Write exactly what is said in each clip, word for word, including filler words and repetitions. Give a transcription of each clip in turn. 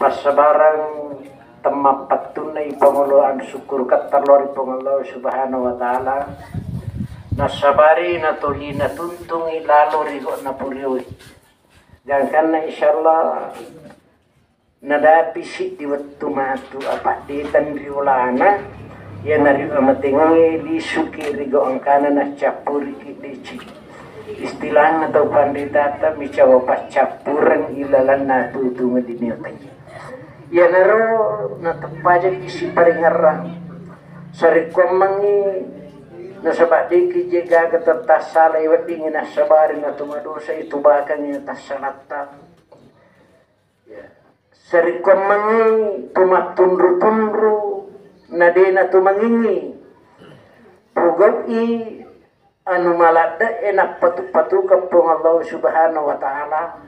Passabareng temmappettunna ipangolo ansukkuru kattallo ri Puang Allah Subhanahu wa Ta'ala. Nassabari natoli natuntungi lalo ri gau'na puriwi. Gangkanna insyaallah nadapi siddi wettu matu apa de tenriolana, iyanaritu amatengnge lisuki ri gau engkana naccappuriki deceng. Istilahna tau panritata micawa paccappureng ilalanna tutunga di neotai. Iyanaro nateppajaki siparingerrang. Sarekkuammengngi nasaba de'ki je gaga tettassala weddingngi nassabari natumadosa itu bakangngi tassalatta. Ya. Sarekkuammengngi tumattunru-tunru na de natumangingngi. Pogau'i anu maladde'e nappatu-patukeng Puang Allah Subhanahu wa Ta'ala,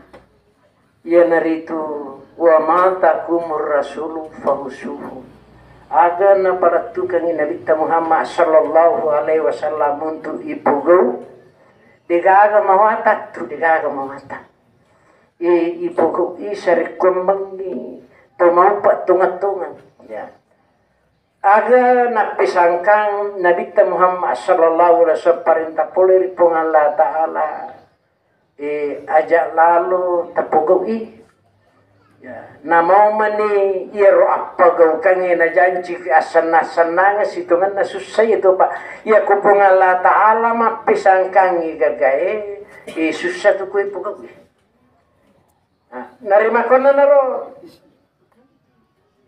iyanaritu wa ma atakumur rasulu fakhuzuhu. Aga napalettukengngi Nabitta Muhammad sallallahu alaihi wasallam untuk ipogau, degaga mawatang tu, degaga mawatang. I, ipogau'i sarekkuammengngi tomaupa tongeng-tongeng. Ya. Aga nappisangkang Nabitta Muhammad sallallahu alaihi wasallam parenta pole ri Puang Allah Ta'ala, eh, aja lalo tapogau'i. Ya, namau mani iyaro appagaukangnge najanciki assenna-sennangeng sitongenna sussai itu, Pak. Iya ku Puang Allah Ta'ala mappisangkangngi gagae, eh, sussa tu kue pogau'i. Nah, narimakonna naro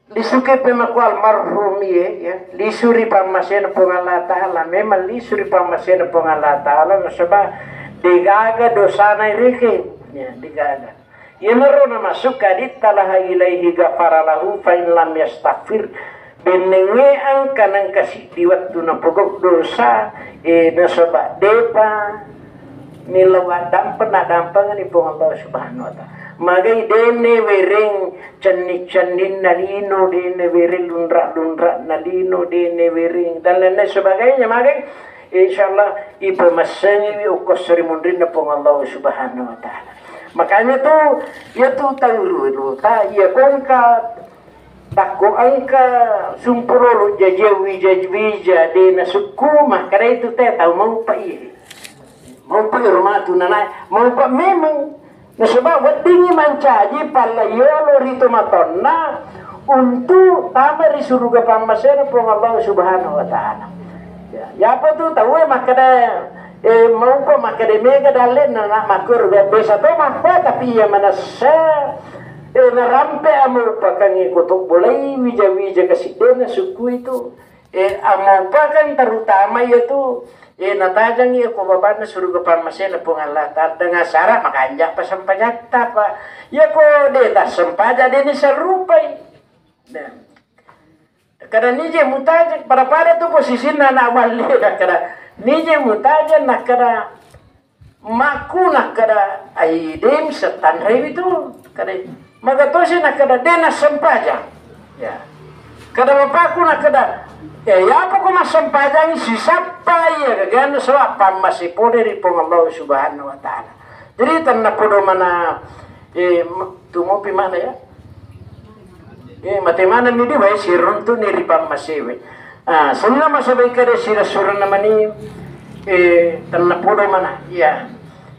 lisuki pe makku almarhum iye, ya, lisu ri pammasena Puang Allah Ta'ala. Memang lisu ri pammasena Puang Allah Ta'ala nasaba degaga dosana irekeng, ya, degaga. Iyanaro namasukka dittalaha ilaihi ghafara lahu fa in lam yastaghfir. Bennengnge engka nengka siddi wettu napogau dosa, eh, nasaba depa nillau addampeng, naddampengenni Puang Allah Subhanahu wa Ta'ala. Magai dene wereng cenni-cenninna lino, dene wereng lunra-lunra'na lino, dene wereng dan lain-lain sebagainya. Magai, insyaallah, ipemessengiwi okko seri munrinna Puang Allah Subhanahu wa Ta'ala. Makanya tu, iya tu tau ru-, ruta, iya kongka Takko engka sumpurolo jajiang wija-wija de nasukku, makkeda itu te tau maupa iri. Maupa iro matu nanae, maupa memang. Nasaba weddingngi mancaji pallaiolo ri tomatonna untu tama ri suruga pammasena Puang Allah Subhanahu wa Ta'ala. Ya, yapa tu tauwe makkeda, eh, maupa makkeda mega dalle'na na makkoro biasa to makkua, tapi iya manessa, eh, narampe amaupakangngi ko to bolai wija-wija kasiddena sukku itu. Eh, amaupakan terutama iya tu, eh, natajangngi ko babanna suruga pammasena Puang Allah Ta'ala dengan syarat makanja pasempajatta, Pak. Iya ko de tassempajang de ni serupai. Nah. Kada nije mutajeng, pada-pada tu posisinna anak walle, nakkeda nije mutajeng, nakkeda makku, nakkeda ai dem setanrewi tu, kada magatosi, nakkeda de nassempajang. Ya. Kada bapakku, nakkeda, ya, ya apa ko massempajang sisappa iya gagana sala pammase pole ri Puang Allah Subhanahu wa Ta'ala. Jadi tenna podo mana, eh, tumopi mana ya? Eh, mate manenni di wae siruntu'ni ri pammasewe. Ah, senna masabai kada silessurenna mani, eh, tenna podo mana, iya.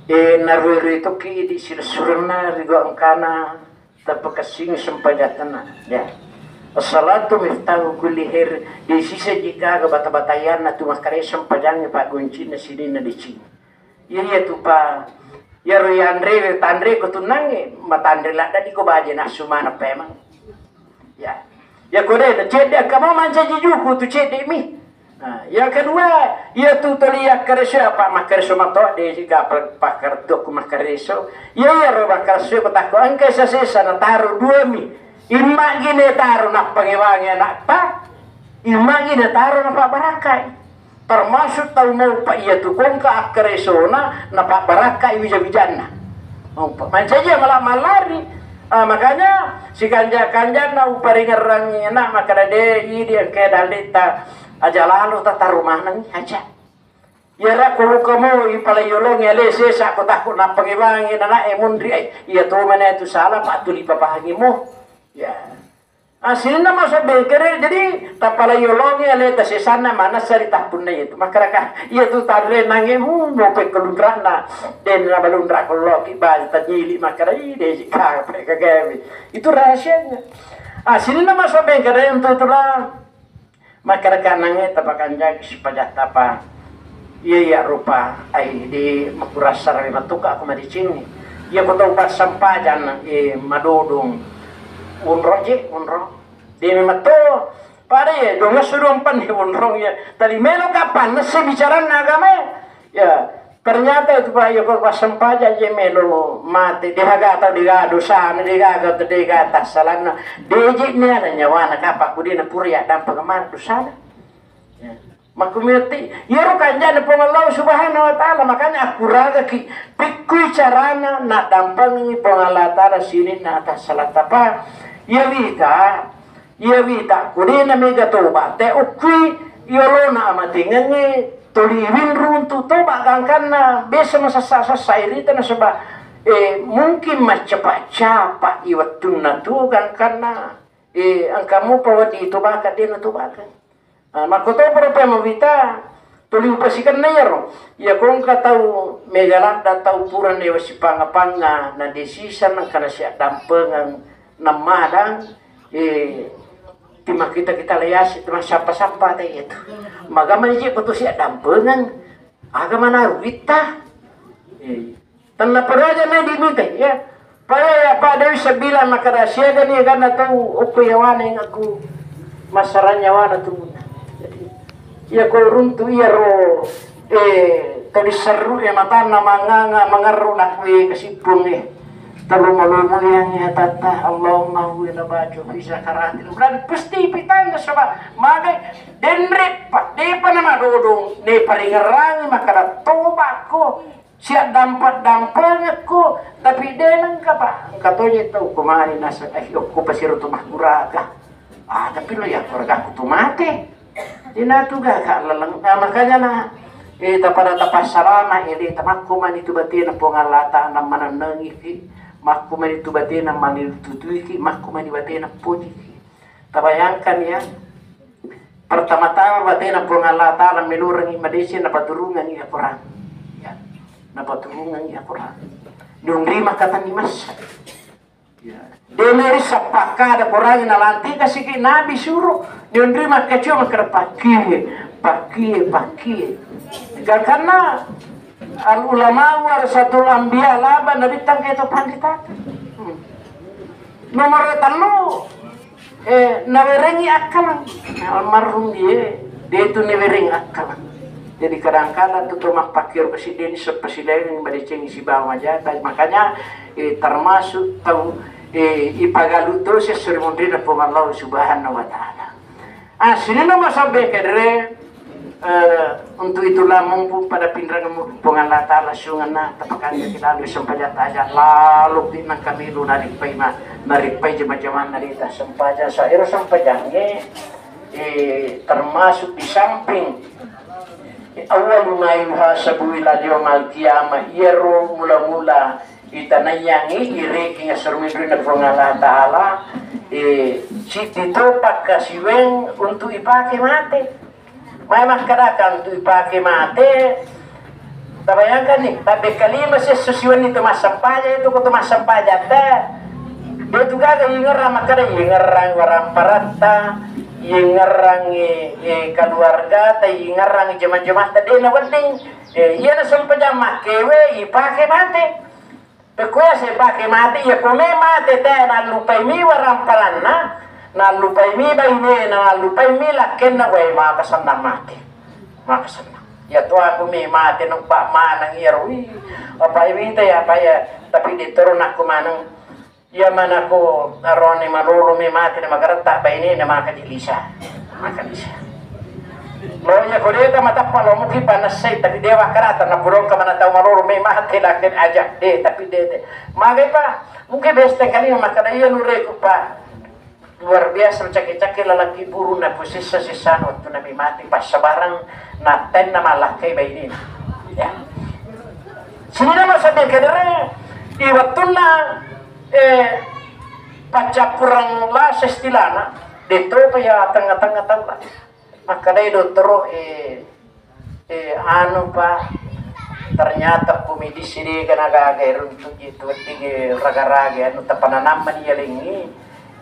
Eh, narui-rui tokki idi silessurenna ri gau engkana tapakassingi sempajatanna. Ya. As-salatu miftahu kulli khair, di sisa jika aga bata-batayanna tu makkare sempajangnge paggoncinna sidinna deceng. Iya, iya tu pa. Iyaro yanre tanre ko tunnangnge, matanre ladda di ko baje nafsu maneng pemang. Ya. Ya ko de cedde engka mau mancaji juku tu cedde mi. Nah, yang kedua, iya tu toli yakkareso apa makkareso mato de siga pakkaretto ku makkareso. Iya, iya ro makkareso ko takko engka sesa-sesa na taro dua mi. Imma gine taro nappangewangi anakta, imma gine taro napabarakai. Termasuk tau maupa iya tu kongka akkaresona napabbarakkai wija-wijanna. Maupa. Mancaji mala-, mallari. Ah, makanya sikanja-kanjanna uparingerrangi anak makkeda de idi engka dalle'ta aja lalo tataru maneng aja. Iyara ko lukamo ipalai yolongi ale sesa ko takko nappangewangi nanae munri ai. Iya to mana itu salah pak tuli papahangi mo. Ya. Ah, sininna masa bengkere, jadi tapala yolongi aleta sesanna manessa ri tappunna itu. Makaraka, iya tu tarre nange, mu, mope kelunrana, den na balunra kolloki, bali tajili, makara, ih, desi kape kagawe. Itu rahasianya. Ah, sininna masa bengkere untuk itulah. Makkeda kanangnge tapakanjaki sipajattapa. Iya, iya rupa ai di makurassara matukka ko madecengngi. Iya ko tau passempajang, eh, madodong unro je, unro. De memang to pada ya dong suruh empan ya unro ya. Tadi melo kapan nasi bicaranna agama ya. Ya, ternyata itu, Pak, iya ko passempajang je melo mate, degaga tau dega dosana, degaga tau dega tassalanna, deje niana nyawana kapa kudina pura ya dampa kemana dosana. Ya. Makkumitti, iyaro kanjana Puang Allah Subhanahu wa Ta'ala, makanya akkuragaki pikkui carana naddampengi Puang Allah Ta'ala sininna atassalang tapa. Iya wita, Iya wita, ko de na mega toba, te ukkui yolona amatengengnge, toli winrung tu toba gangkanna, biasa masessa-sessa irita nasaba, eh, mungkin maccapa-capa i wettunna tu gangkanna, eh, engka mupa wedding itobaka, de natobakeng. Ah, makkotoparo pe mawita, toli upasikenna iyaro. Iya ko engka tau mega ladda tau pura newa sipanga-panga, na desisa nengka nasiaddampengeng, nammadang, eh, timakkita-kita layasi, timassappa-sappa te iyatu. Magamani je ko tu siaddampengeng, aga manaru witta. Eh, tenna peraja me dimita, ya. Paya ya Pak Dewi sebilang makkeda siaga ni ganna tau okko yawana yang aku masaran nyawana tu. Jadi, iya ko runtu iyaro, eh, tadi seru ya matanna manganga mangerru nakui kesippung, eh. Terlalu malumu yang ya tata Allahumma huwila baju bisa karatil. Dan pasti pitanya sebab magai denre Pak, depa nama dodong, ne paringerangi makkeda tobakko. Siaddampa-dampengekko, tapi de nengka, Pak. Engka toje tau ko mani naseng, eh, okko pasiro tu makkuraga. Ah, tapi lo ya keluargaku tu mate. Dina tu gaga laleng. Nah, makanya na, eh, tapada tapassalama, eh, de tamakko mani tu batena Puang Allah Ta'ala manennengiki, makko mani tu batena mani tutuiki, makko mani batena pojiki. Tabayangkan ya, pertama-tama batena Puang Allah Ta'ala melorengngi madeceng napaturungengngi Al-Quran. Ya, napaturungengngi Al-Quran. Nunri makatanni massa. Ya. Deneri sappakada Quran nalantika siki Nabi suruh. Nunri makkacio makkeda pakkie, pakkie, pakkie. Gangkanna al ulama warasatul anbiya laba nabi tangke to pandita. Hmm. Nomor tellu, eh, nawerengi akkalang. Almarhum dia, dia itu nawerengi akkalang. Jadi kadang-kadang tu to mappakkiro kasiddeni seppa silaing madecengi sibawa majata. Makanya, eh, termasuk tau, eh, ipagalu to sesuri munrina Puang Allah Subhanahu wa Ta'ala. Ah, sininna masabbe kedere, eh, untuk itulah mumpung pada pinrengmu Puang Allah Ta'ala sungenna tapakanja kilalu sempajang tajang lalu pi nangkamilu narippai ma, narippai jama-jamanna rita sempajang saero sempajangnge, eh, termasuk di samping, eh, awwalu ma yuhasabu ila yaumal qiyamah, iyaro mula-mula itanaiyangngi ireking assurumidduinna Puang Allah Ta'ala, eh, siddi to pakkasiweng untuk ipake mate. Mai makkedaka untuk ipake mate, tabayangkan ni, tabbe kalima siesso siwenni to massempajang itu ko to massempajang te. Dia tu gaga ingerang makkeda ingerang waramparatta, ingerang, eh, eh, keluargata, ingerang jama-jamata, de na wedding. Eh, iya na sempajang makkewe ipake mate. Pekkuya sipake mate, iya ko me mate te nallupai mi waramparanna, nallupai mi bainena, nallupai mi lakkenna, wae maka sennang mate. Maka sennang. Iya to aku me mate nubba maneng iya rui. Apa iya wita ya apa ya, tapi ditoro nakku maneng. Iya manako arone malolo me mate na magaretta bainena maka dilisa. Maka lisa. Lo iya ko deta matappa lo muki panessai, tapi dewa karata na burongka mana tau malolo me mate lakkan aja de, tapi de, de. Magai pa, mungkin beste kali makkeda iya nureku pa. Luar biasa cakke-cakke lalaki burung na pusissa-sissana waktu Nabi mati passabarang na tenna malakkai bainena. Ya. Sininna masabe kedere di wattunna, eh, Paccappureng lasa istilana, de topa ya tengnga-tengnga tau la. Makkedai dottoro, eh, eh, anu, Pak, ternyata komedi sini kena gaga runtuk itu, wedding raga-raga anu, tapananamman iya lengi.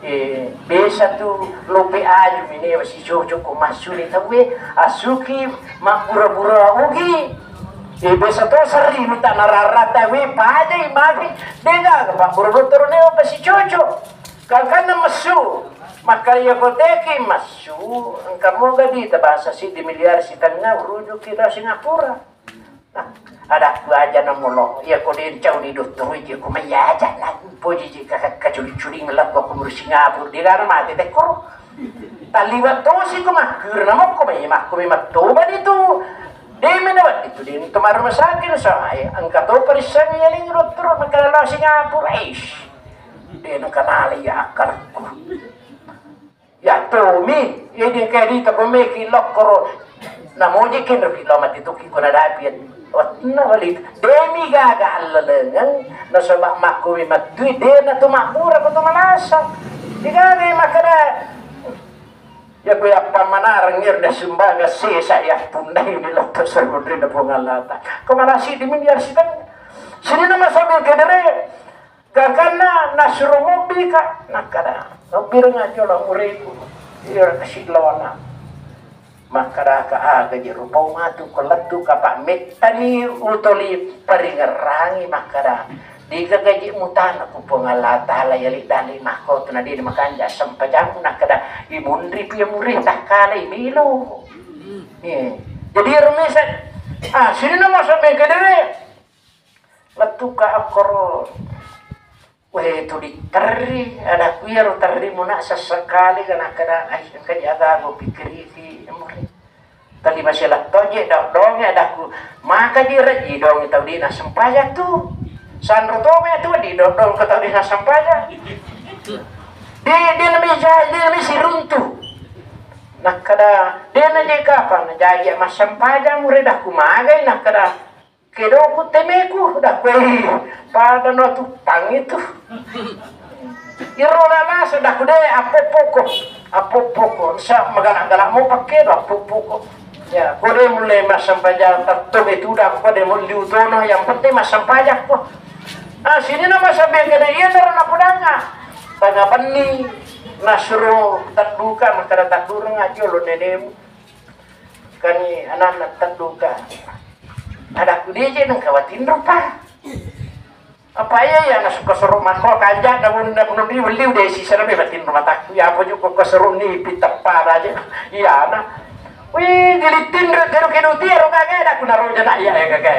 Eh, biasa tu lope aju mini sicocok ko massu ni tau, eh, asuki mabbura-bura ugi. Eh, biasa to seri minta nararata we pajai magi, de gaga Pak, buru dottoro ne apa sicocok. Gangkanna messu, maka iya koteki messu, engka moga di tabasa siddi miliar sitengnga urujuki lao Singapura. Nah, adakku aja namolo, iya ko de cau di dottoro, iya ko mai aja na poji ji ka-, kaculi-culing lao ko muru Singapura, di gara mate tekkoro. Taliwa tosi ko makkuru namo ko mai makku mai mattoba di tu. De mena wadi tu de to rumah sakit, so ai engka to parissang iya ling dottoro, maka lao Singapura. Eish. De nakanali iya akkalku. Ya tomi, ya di kedi ta komeki lokkoro. Namoji kenro ki lo mati tuki ko nadapi. Watna wali. Demi gaga allalengeng, nasaba makkumi mattui, de na tu mabbura ko to manasa. Digaga makkada. Ya ko ya pamanareng ir da sumbaga sesa ya pundai di lotto serudri da Puang Allah ta. Ko manasi di miliar sitang. Sini nama sambil kedere. Gangkanna nasuro mobbi ka, nakkada, "Mobbireng aja lo mureku." Iya, kasi lona. Makkada ka aga je rupau matu ko lettu ka, Pak, mettani utoli paringerangi makkada, "Diga gaji mutana ku Puang Allah Taala ya li dali makko tu nadiri makanja sempajammu," nakkada, "Imunri pi mure takkala imilo." Iya. Jadi rumesa, ah, sini nama sampai kedere. Lettuka akkoro, weh, tu diterri, adakku iyaro terrimu nak sesekali ka nakkada, ai, engka ji agago pikkiriki, emure. Tadi masih letto je, dong-, donge adakku, maka ji reji donge tau di nasempajang tu. Sanro tome tu di dong-, dong ke tau di nasempajang. Di, di nami ja-, di nami siruntu. Nakkada, dena je kapang, jaji massempajang mure dakku magai nakkada. Kedoku temeku, dakkoi pada no tuppang itu. Iro lalasa dakku de, appoppoko, appoppoko. Sa magala-gala mo pakkedo, appoppoko. Ya, kode mulai massempajang tatto itu dah, kode mau liutono, yang penting massempajang ko. Ah, sini nama sampai kena iya naro napodanga. Tengah benni nasuro tadduka, maka taddureng aja lo nenemu. Kani ananna tedduka. Adakku, "Deje nengka watinro, Pa." "Apa iya, iya nasuka soro makko kanja da bunda penudi welliu desi sarabe watinro matakku. Ya apa juga ko soro ni piteppa aja." Iya na. "Wih, jadi tinro teru kedu tiaro gaga," adakku, "naro jana iya ya gaga."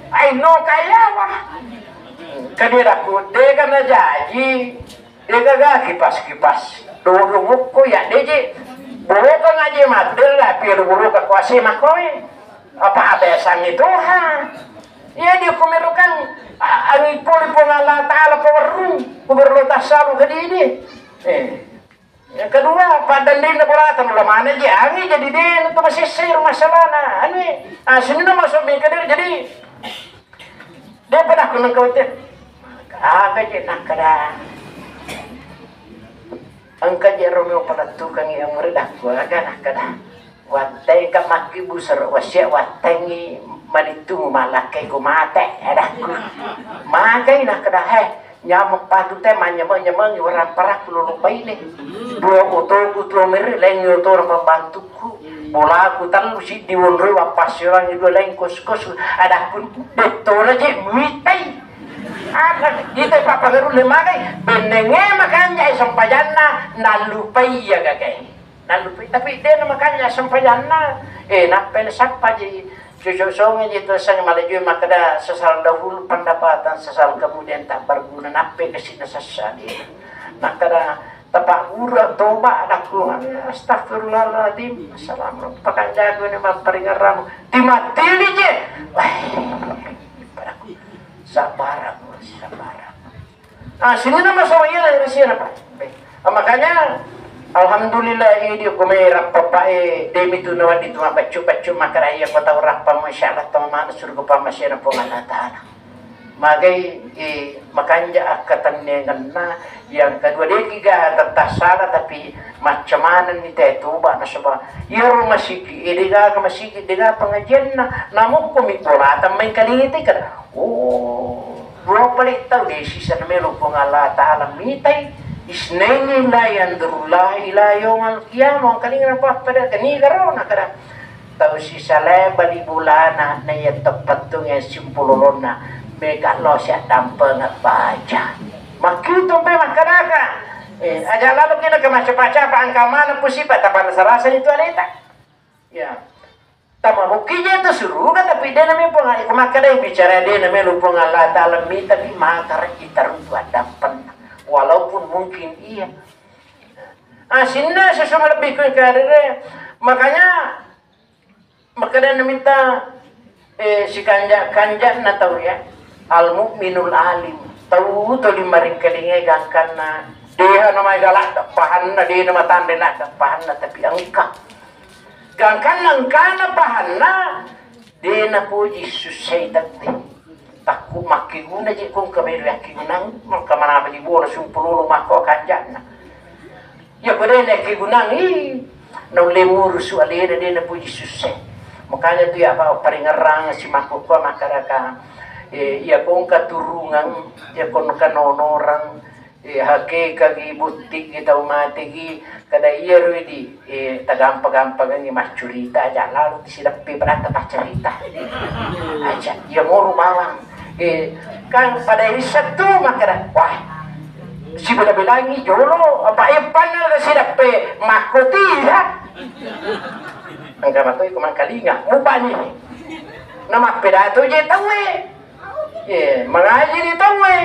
"Ai no kaya wah." Kani adakku, "Dega na jaji." Degaga kipas-kipas. Dodo mukko ya deje. Boloka ngaje matu della piro boloka kuase makoe. Apa abesangi Tuhan. Iya dia kumerukan, a-, angi poli Puang Allah Taala pawerru. Kuberlo tasalu kedidi. Eh. Yang kedua, paddandinna bolata, lo mana je angi jadi de tu masessai rumah salana. Angi, ah, sini nama sobi kediri jadi Depa dakku nengka wette. Aga je nakkada. Engka je Romeo palettukangi yang murid dakku aga nakkada. Wattengka makkibu sero wasia wattengi malittu malakkai ku mate adakku. Magai nakkada, "He, nyameng patu te manyameng-nyameng warang parakku lolo paine. Dua otoku tuo meri laingi otona pembantukku." Bolaku tellu, siddi wonroi wappassirangi dua laing kos-kos, adakku dettona je muitai. Apa ita pappagarunna magai, bennenge makanja sempajanna, nallupai iya gagai. Nallupai, tapi de na makanja sempajanna. Eh, nappai nasappa je, cocok songe je tu sang malajui makkeda sesal dahulu pendapatan, sesal kemudian tak berguna, nappai kasih sessa dia. Makkeda, "Tapagguru toba," adakku. "Astagfirullahaladzim. Assalamualaikum. Pakanjaku ini mapparingaramu." Timattili je. Wah, padaku. Sabar aku, sabar aku. Ah, sini nama sama iya lah, Rusia apa? Ah, makanya, alhamdulillah, ini dia kumai rappa pae, demi tu nawa di tu baccu-baccu makara iya kota rappa, masya Allah, tong mana surga pa masya Allah, Puang Allah Ta'ala. Magai, eh, makanja akkatenniangenna, yang kedua, dekiga tettasala, tapi maccamanenni te toba nasaba iyaro masiki, eh, degaga masiki, dega pengajianna, namukko mi bola temmeng kalite kada. Oh, dua pale tau de sisa namelo Puang Allah Ta'ala mitai, isnaini la yanzurullah ila yaumal qiyamah, kalinga apa pada kani garona kada. Tau sisalae bali bolana, naiya teppettungnge simpulolonna, mega lo siaddampengeng baja. Makkitu mpe makkadaka, eh, aja lalo kina ke macapa-capa angka maneng pusipa, tapanrasa-rasani tu aleta. Ya. Tama bukki je tu suruga, tapi de nami Puang, makkadai bicara de nami lu Puang Allah Ta'ala mita di maka itarutu addampenna. Walaupun mungkin iya. Ah, sinna susu lebih ke karere. Makanya Makkeda namitta, eh, sikanja-kanja'na tau, ya. Al-mu'minul alim. Tau toli maringkalingai gangkanna. Deha namaega ladde pahanna, de namatanre ladde pahanna, tapi engka. Gangkanna engkana pahanna, de napoji sussai tette. Takku makkeguna je kong kamero yakkegunang, maka manaba di bola sumpulolo makko kanja'na. Iya ko de nakkegunangi, naulle murusu alena de napuji susse. Makanya tu ya apa paringerrang si makkukua makkadaka, eh, iya kongka turungang, iya kongka nonorang, eh, hakeka gi butti gi tau mate gi, kada iya rui di, eh, tagampa-gampangangi maccurita aja lalu sideppe padatta paccarita. Aja, iya moru bawang. Eh, kan pada riset tu makkada, wah, sibela-belangi jolo, apa eppanna la sideppe makkoti, ya. Engka matoi ko mangkalinga, mupani. Namappedato je tauwe. Eh, mangaji di tauwe.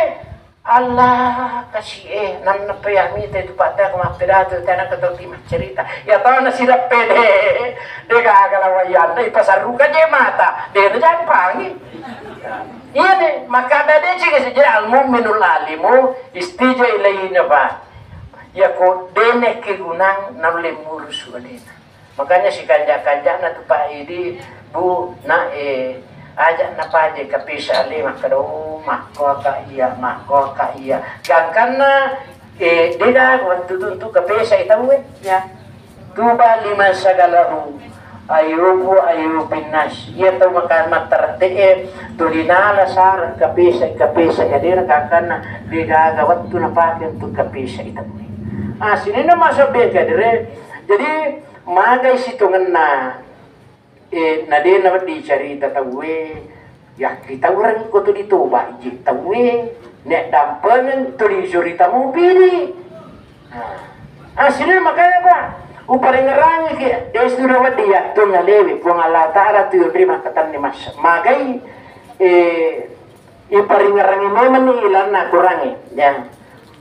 Allah kasi, eh, nanna pe ya mita itu patta ko mappedato tana ketoki maccerita. Ya tau na sideppe de. De gaga lawayanna ipasarruka je mata. De najampangi. Iya deh, maka ada deh cik sejarah al-mu'minul alimu istija ilaina, Pak. Ya ko dene kegunang naulle murusu alena. Makanya sikanja-kanjana tu Pak Idi, Bu, na, eh, aja napaja kapesa ale makkada, oh, makkoka iya, makkoka iya. Gangkanna, eh, dega waktu tu, tu kapesa itawe, ya. Tuba liman sagalahu ayubu ayubin nas. Iya tau maka matterte'e tulinala sara kapesa, kapesa ya dera kakanna degaga wettu napake untuk kapesa ita. Ah, sininna masuk be kadere. Jadi magai sitongenna. Eh, na de na wedding carita tauwe, yakkitaureng ko tu ditoba iji tauwe, nek dampengeng tu dicurita mupini. Nah, asli makanya, Pak, uparengerangi ki, de sudah wedding yattung alewi Puang Allah Ta'ala tu yonri makkatanni mas-, magai, eh, Iparingerrangi memenni ilanna Kurangnge, ya.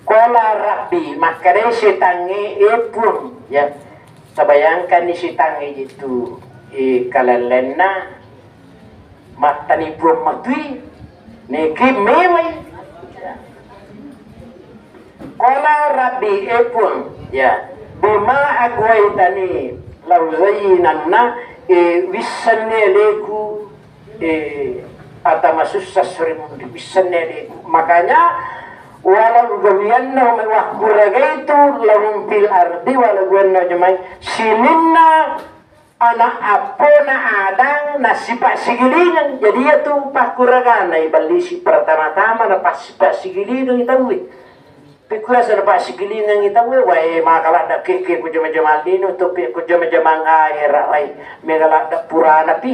Qala Rabbi, makkedai setangnge, e Puang, ya. Tabayangkanni setangnge jitu, eh, kalallenna, mattani Puang matui, neke mewai. Ya. Qala Rabbi, e Puang, ya. Bima aghwaitani, lauzayyinanna, eh, wissenni aleku, eh, ata masussa suri munri wissenni aleku. Makanya, wala ugawianna mai wakkuragai tu lahum fil ardi, wala ugawianna jamai sininna anak appona Adang nasipa sigilingeng. Jadi iya tu pakkuragana iballisi pertama-tama na pas-, pasipa sigilingeng tauwe. Pekkurasa na pasigilingengngi tauwe, wae, maka ladda kekke ku jama-jamang lino, topi ku jama-jamang ahera, wae, mega ladda purana pi.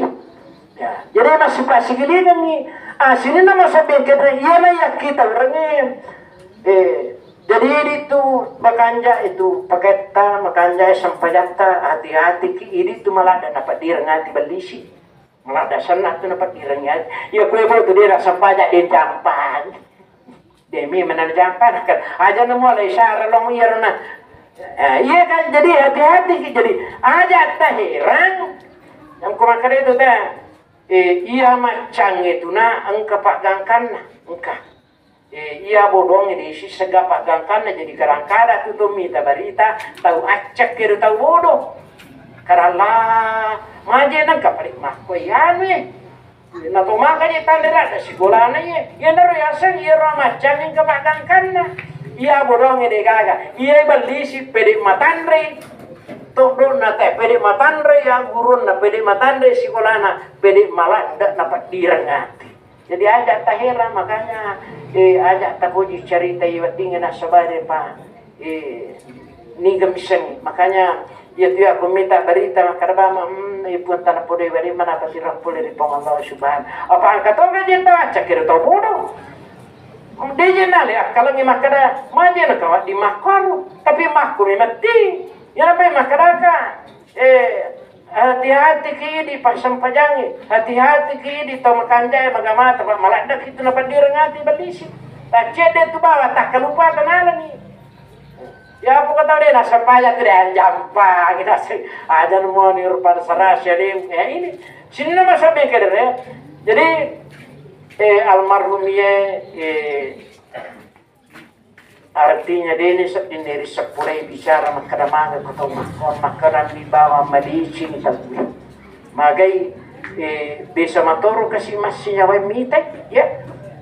Ya, jadi masih pasigilingengngi, ah, sininna masabbe kedre, iyana yakkita urengnge. Eh, jadi idi tu makanja itu paketta, makanja sempajatta, hati-hati ki, idi tu maladda napadireng ati bellisi. Maladda senna tu napadireng ati. Ya kue bo tu dia sempaja dia jampan. Demi menang jampan kan. Aja nemu alai sara long iyarna. Eh, iya kan, jadi hati-hati ki. Jadi aja taherang. Yang ku makkeda itu teh. Eh, iya maccang itu na engka paggangkanna, engka. Eh, iya bodong ini si sega paggangkanna jadi kadang-kadang tu tu mita barita tau accak kira tau bodoh. Karena maje nang kapalik makko iyanu eh. Natomaka je tanre ladde sikolana iye. Iyanaro yaseng iyaro maccangngi engka maggangkanna. Iya bodongnge de gaga. Iya bellisi pede matanre. Toddo'na te pede matanre, ya gurunna pede matanre sikolana, pede maladde na peddireng ati. Jadi aja taherang, makanya eh, aja tapoji carita iweddingnge nasabari pa eh, niga missengngi. Makanya iya tu aku minta berita makkada bama, hmm, ipun tanah podoi bari mana pati pole ri Puang Allah Subhanahu. Apa angka toga je tawa cakir tau bodoh. Deje nale akkalengi makkada maje na kawa di makkaru, tapi makku mi mati. Ya apa makkadaka eh, hati-hati ki di passempajangi, hati-hati ki di tau makanjai magamata, Pak, maladde ki tu napaddireng ati bellisi. Taccedde tu bawa takkalupa tanalani. Ya apa kata de nasempajang tu de anjampa kita sih. Aja moni rupa sarasi alim. Ya ini. Sini nama sampai ke dere. Jadi eh almarhum ye eh Artinya deni sedding dari sepulai bicara makkada maga ko tau makkon makkada mi bawa madicing tau. Magai eh, bisa matoro kasi massi nyawa mitai ya.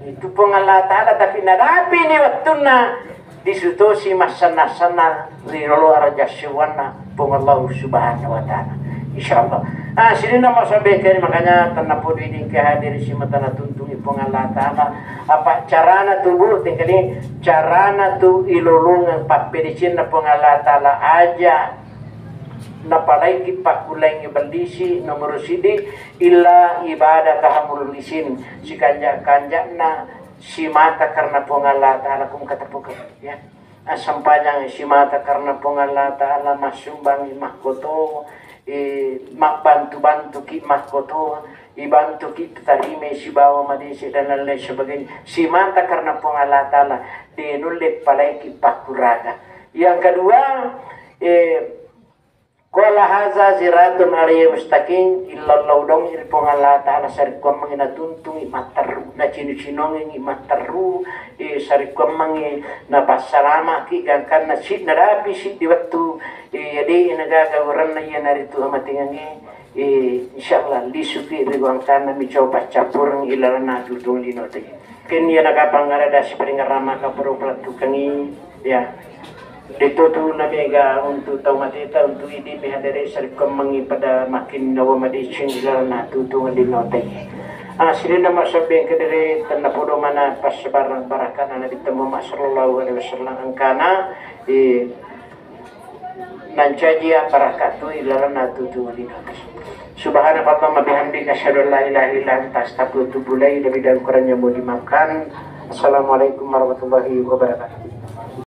Itu Puang Allah Ta'ala tapi nadapi ni wettunna disutosi massanna-sanna ri lolo araja siwanna Puang Allah Subhanahu wa Ta'ala. Insyaallah. Ah, sininna masabe keri makanya tanna podo iding ke hadiri simatana tuntungi Puang Allah Ta'ala. Apa carana tu bu tingkali carana tu ilolongeng pappedecenna Puang Allah Ta'ala aja napalaiki pakkulengi bellisi nomor sidi illa ibadah kahamul isin sikanja-kanjana simata karena Puang Allah Ta'ala kum kata pokok ya. Assempajang simata karena Puang Allah Ta'ala, massumbangi makkoto, eh, mabbantu-bantuki makkoto, ibantuki tarimai sibawa madese dan lain-lain sebagainya. Simata karena Puang Allah Ta'ala, de nulle palaiki pakkuraga. Yang kedua, eh, Qala haza siratun alayya mustaqim, illallah dong ri Puang Allah Ta'ala sarekkuammengngi natuntungi matterru, nacinu-cinongengi matterru, eh, sarekkuammengngi napassalamaki gangkanna sidna dapi siddi wettu, eh, ade nagaga uranna iyanaritu amatengangnge, eh, insyaallah lisuki ri gangkanna micoba cappureng ilalanna tutung lino tege. Kenni nakapang ada dasi paringerang maka perlu pelattukangi ya. Itu tu namega untuk tau mateta untuk idi mi hadere sarekkuammengngi pada makin nawa madeceng ilalanna tutung lino tege. Ah, sininna masabbeng kedere tanna podo mana passebarang barakana Nabi Muhammad sallallahu alaihi wasallam angkana eh, nancaji barakatu ilalanna tutung lino tege. Subhanakallahumma bihamdika asyhadu an la ilaha illa anta astaghfiruka wa atubu ilaik. Lebih dan kurangnya mohon dimaafkan. Assalamualaikum warahmatullahi wabarakatuh.